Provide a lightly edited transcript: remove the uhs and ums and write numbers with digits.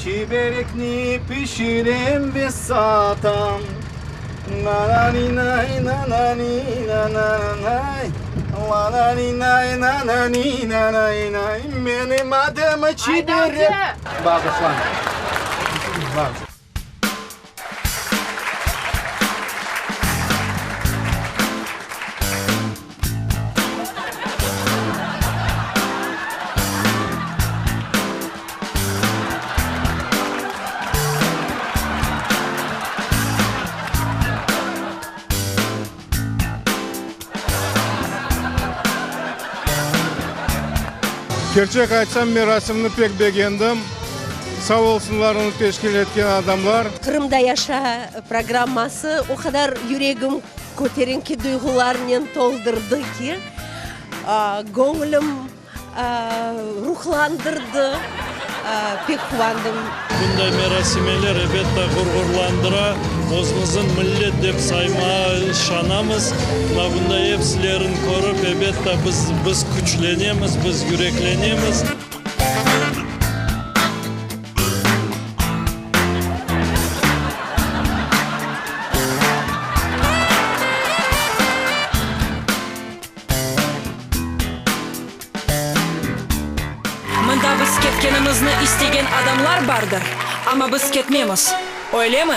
Çiberekni pişirem ve satam. Menim adım Çiberek. Bağışlañ. Kerçek aytsam, merasimni pek begendim. Sağ olsunlar onı teşkil etken adamlar. Qırımda yaşa programması o qadar yüregim köterinki duyğularnen toldurdı ki, göñlüm ruhlandırdı, pek quvandım. Bunday merasimeler, ebette, ğurğurlandıra, özümizin millet dep saymağa şanamız. Mına bunday epsilerin körip, ebette, biz, biz küçlenemiz, biz yüreklenemiz. Mında biz ketkenimizni istegen adamlar bardır, amma biz ketmemiz, öylemi?